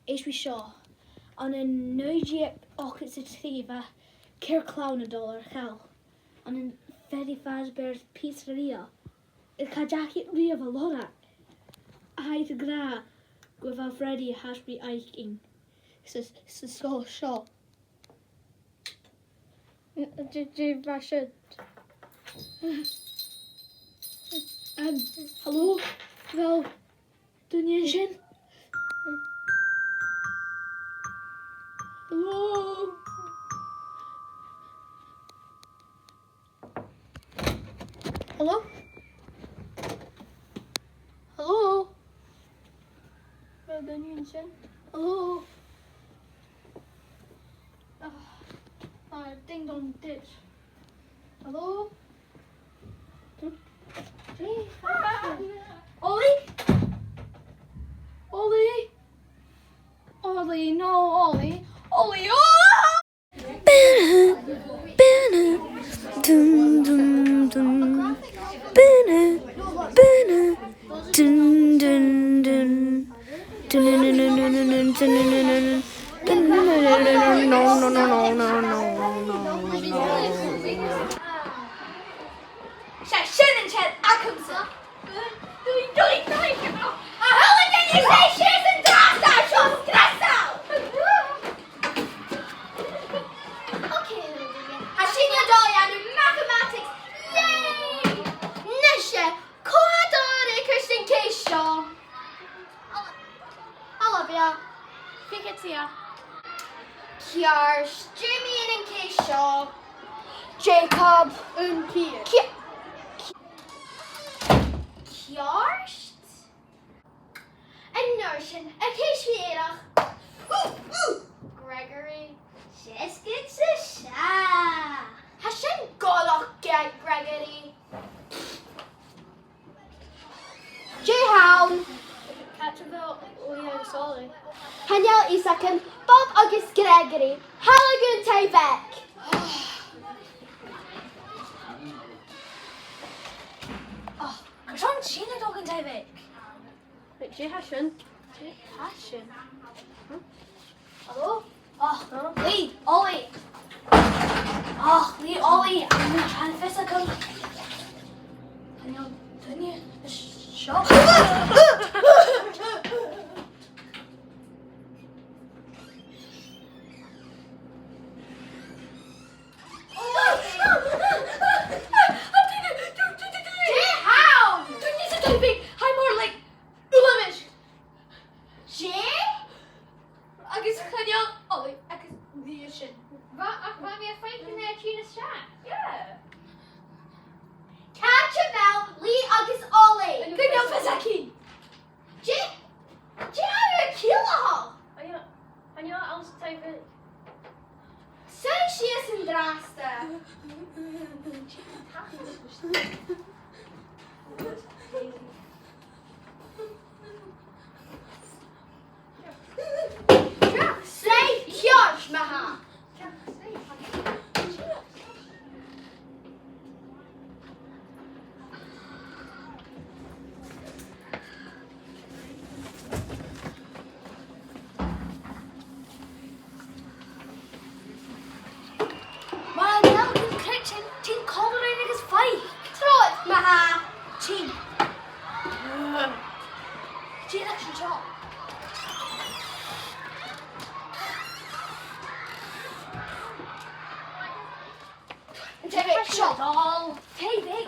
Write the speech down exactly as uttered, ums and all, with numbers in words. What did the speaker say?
Èist ri seo. Ann an naoi deug ochdad 's a trì bha ceithir clann a' dol air chall ann am Freddy Fazbear's Pizzeria. Cha deach iad riamh a lorg. Tha iad ag ràdh gu bheil Freddy a' tòiseachadh a' faicinn sa, sa sgoil seo. Dè, dè bha siud? Em, hello? Bheil duine an sin? Hello? Hello? Hello? Bheil duine an sin? Hello? Ah, ah, ding dong ditch. Hello? Hey, Ollie? Ollie? Ollie, no, Ollie. Ollie, oh! Bana, bana, dun, dun, dun. Bana, bana, dun, dun, dun. Dun, dun, dun. No, no, no, no, no, no. Seo sinn an sin agamsa. Dùi, dùi, dùi. A h-uile duine, seo sinn an-dràsta, seo sgriosail. Okay, a h-uile duine. Tha sinn a' dol a dhèanamh mathematics. Yay! Nise, cò tha dol a fhreagairt an cèis seo? Halò, Olivia. Fichead 's a sia. Ceart, dè mu dheidhinn an cèis seo? Jacob. An ceud. Ce-, ce-, ceart? An uair sin, a' chèis mu dheireadh. Gregory. Seasgad 's a sia. Tha sin goireach, Gre-, Gregory. Dè th' ann? Càit a bheil Lee agus Ollie? Chan eil fhios agam. Bob agus Gregory, thalla gun taigh-bheag. Oh, carson tha sinn a' dol gun taigh-bheag? Wait, dè tha sin? Dè tha sin? Huh? Hello? Och, Lee, Ollie. Och, Lee, Ollie, I'm trying to fix it. Chan eil duine an seo. Dè th' ann? Duine sa taigh-bheag, tha e more like uilebheist. Dè? Agus chan eil Ollie agus Lee an sin. Bha, ach bha mi a' faicinn e a' tighinn a-steach. Yeah. Càit a bheil Lee agus Ollie? Chan eil fios againn. Dè, dè tha thu a' ciallachadh? Chan eil, chan eil iad anns an taigh-bheag. Suidh sìos an-dràsta. Suidh ceart, ma-thà. Màl, màl, creidsinn, tha sinn còmhla rinn agus faicinn. Trobhad, ma-thà. Tha sinn. Dìreach an seo. An taigh-bheag seo. Dol. Taigh-bheag.